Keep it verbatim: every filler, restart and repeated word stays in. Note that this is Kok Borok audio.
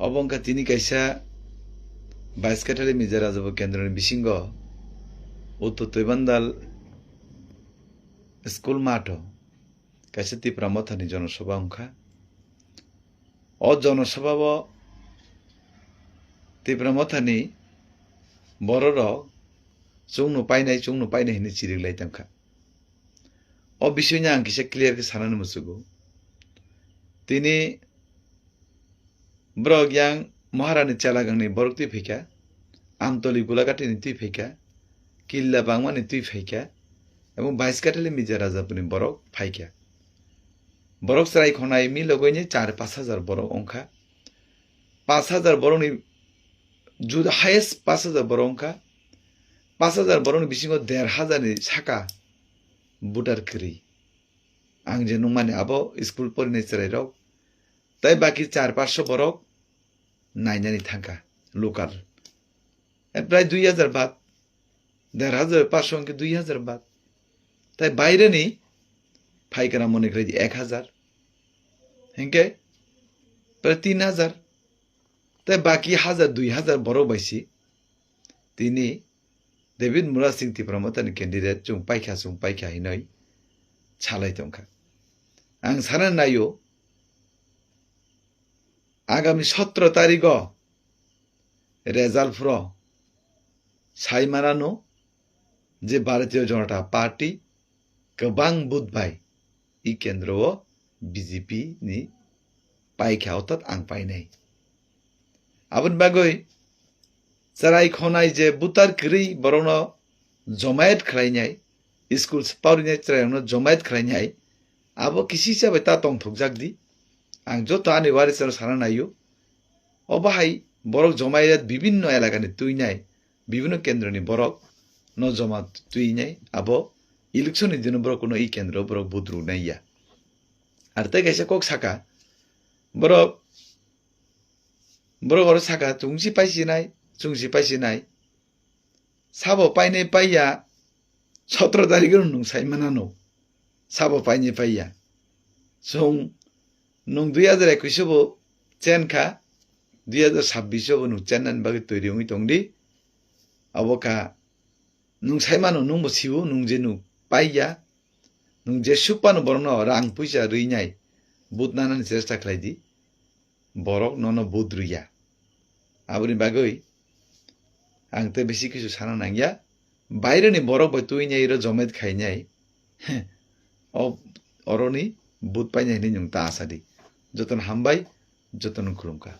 Obo wngkha tini kaisa bais kathali Miza Rajapur kendroni bisingo Uttor Toibandal school matho kaisa Tipra Mothani jonosabha wngkha. O jonosabhao Tipra Mothani bororok chwngno painai, chwngno painai hinwi chiriklai tongkha. O bisoino ang kisa clear khe sanani muchugo. Tini borok yang Maharani Chelagangni borok twi phaikha, Amtoli Gulaghatini twi phaikha, Killa Bangmani twi phaikha, ebong bais kathali Miza Rajapurni borok phaikha. Borok chwrai khonai milogwini char pash hajar borok wngkha. Pash hajar borokni juda highest pash hajar borok wngkha. Pash hajar borokni bisingo der hajarni saka voter kwrwi. Ang je nungmani abo school porinai chwrairok. Tai baki char pash borok nainani thangkha local. E prai dui hajar baad. Der hajar pash hwnkhe dui hajar baad. Tai baireni phaikra mone khlai di ek hajar. Hinkhe prai tin hajar. Tai baki hajar dui hajar borok bai si tini David Murasing Tipra Mothani candidate chwng paikha, chwng paikha hinwi salai tongkha. Ang sana naio, agami sotro tarigo result phuro sai manano je Bharatiya Janata Party kwbang vote bai i kendro o B J P ni paikha, orthat ang painai. Aboni bagwi chwrai khonai je voter kwrwi borokno jomayat khlainai, school porinai chwrairokno jomayat khlainai, abo kisi hisabai ta tongthokjak di. Ang joto ani warisano sana naio, obo hai borok jomayat bibinno elakani twinai, bibinno kendroni borok no joma twinai, abo election ni dino borok kuno i kendro borok vote rwnai ya. Ar tei kaisa kok saka, borok, borok oro saka, chwngsi paisinai, chwngsi paisinai, sabo painai paiya, sotro tarikh no nwng sai manano, sabo painai paiya. Chwng nwng dui hajar ekwis o bo chen kha, dui hajar sabbish o bo nwng chennani bagwi toiri wngwi tongdi. Abo kha nwng sai mano, nwng bo sio, nwng je nwng paiya, nwng je suk phano borokno rang puisa rwinai vote nanani chesta khlai di, borok nono vote rwya. Aboni bagwi ang tei bisi kisu sana nangya, baireni borok bai twinai ro jomet khainai, o oroni vote painai hinwi nwng ta sa di. Jotono hambai, jotono khulumkha.